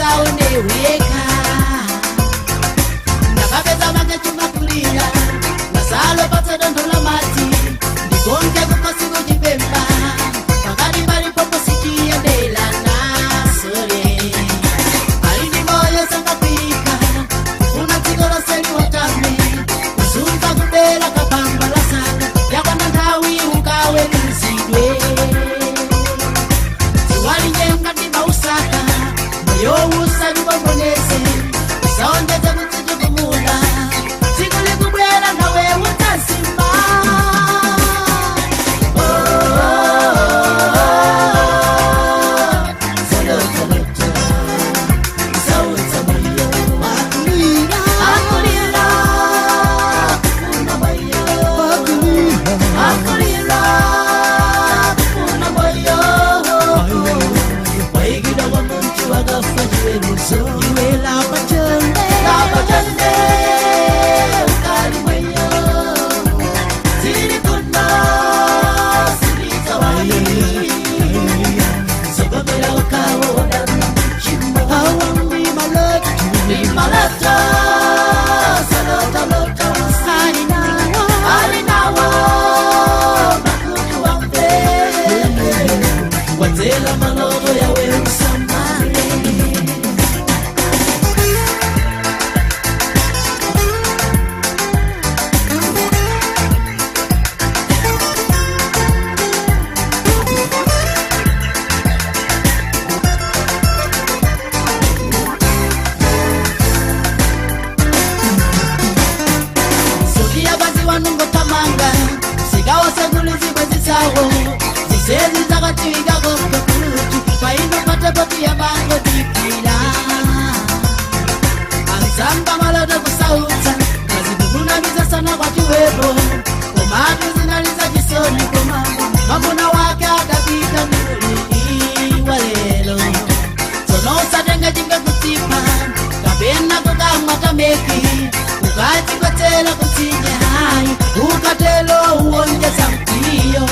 Usaone weka ndakapedza mange chumakulira nasalo patsedondo la mati ndikonke kukosi kuchipemba pakati palipopo sichiyendelana sore alindi moyo sangapika una dziko loseli watame kuzunza kubela kapamba la sanga yakwana nthawi ukawe luzidwe ziwalinyenga ndimausaka moyo usaliwambonese usaondeze kutsichikumula tsiku likubwera nawe utazima. Oh, oh, oh, zalotaloto, zautsa moyo. Akulira, Akulira, kufuna moyo. Akulira, Akulira, kufuna moyo. Waigida wa muntu wakafa chiweruzo. Iwe lapa chonde, Lapa chonde, ukali mweyo. Zili kuno, zili kawaii. Sogomera ukaona chimo. Awambi maloto, Ni maloto, salota lota. Alinawa, Alinawo, makutu wambe. Wazela maloto yawe usamale. Sukia bazi wanungotamanga sikawasegulizibwezisawo zisezi zakatiwikakokokuti paino patepoti ya bango dikila anzamba maloto kusautsa kazikukunamiza sana kwachiwepo komatu zinaliza chisoni komama mamuna wake adapita muli lelo tsono usatenge chinge kutipa kapena kukamwa kameki ukachikotsela kutsinye hayi ukatelo uwonjeza mkwiyo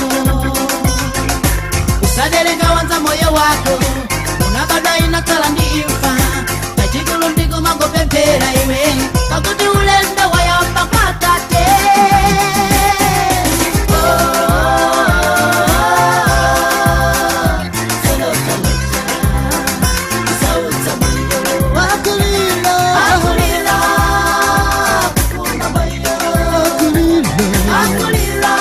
usaderenga wanza moyo wako unabada inatsala ndi imfa kachikulu ndikumangopemphera iwe pakuti ulendo wayamba kwa tate. Oh, oh, oh, oh, sautsa moyo. Akulira, Akulira, kufuna moyo. Akulira, Akulira,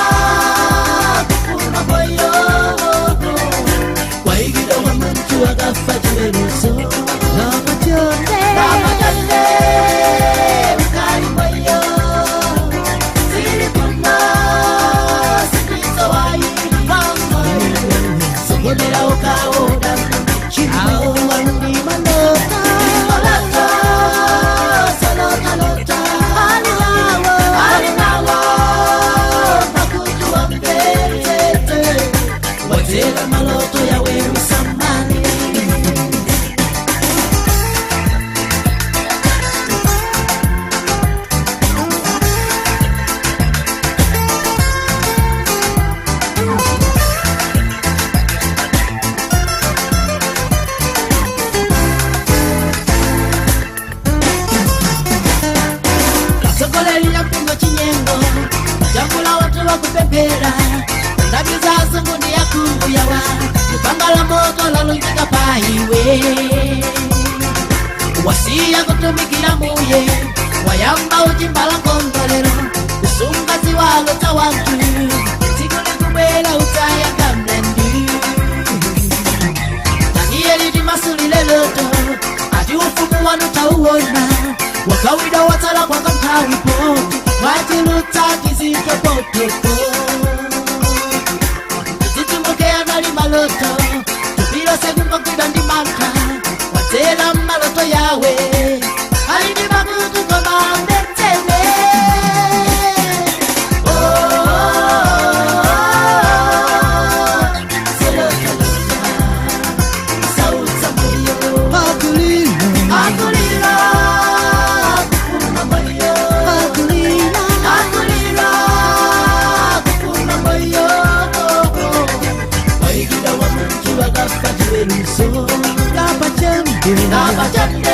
kufuna moyo. Waigida wa muntu akafa chiweruzo. Lapa chonde, Lapa chonde, ukali moyo. Zili kuno, sindizowayi. Sogomera ukaona chimo. Awambi maloto, Maloto, salota lota. Alinawa, Alinawo, makutu wa mbetete. Wazela maloto yawe usamani. Sogoleri ya mpingo chinyengo jambula watu wa kupepera ndabiza azungu ndi yakungu yawa lupanga la moto lalunjika paiwe wasiya kutumikira muye wayamba uchimbala nkondolero kusunga ziwalo za wantu tsiku likubwera utaya kamlandu Danieli timasulile loto ati ufumu wanu tauona wakawida watsala kwa kanthawi poti mwachilutsa kizitopotopo tizitumbuke anali maloto tupilose kungogwidwa ndi mantha wadzera mmaloto yawe ali ndi makutu koma amvetsele. Oh, oh, oh, oh, sautsa moyo. Akulira, Akulira, kufuna moyo. Akulira, Akulira, kufuna moyo. Waigida wa muntu wakafa chiweruzo. Lapa chonde, Kulina. Apa chonde.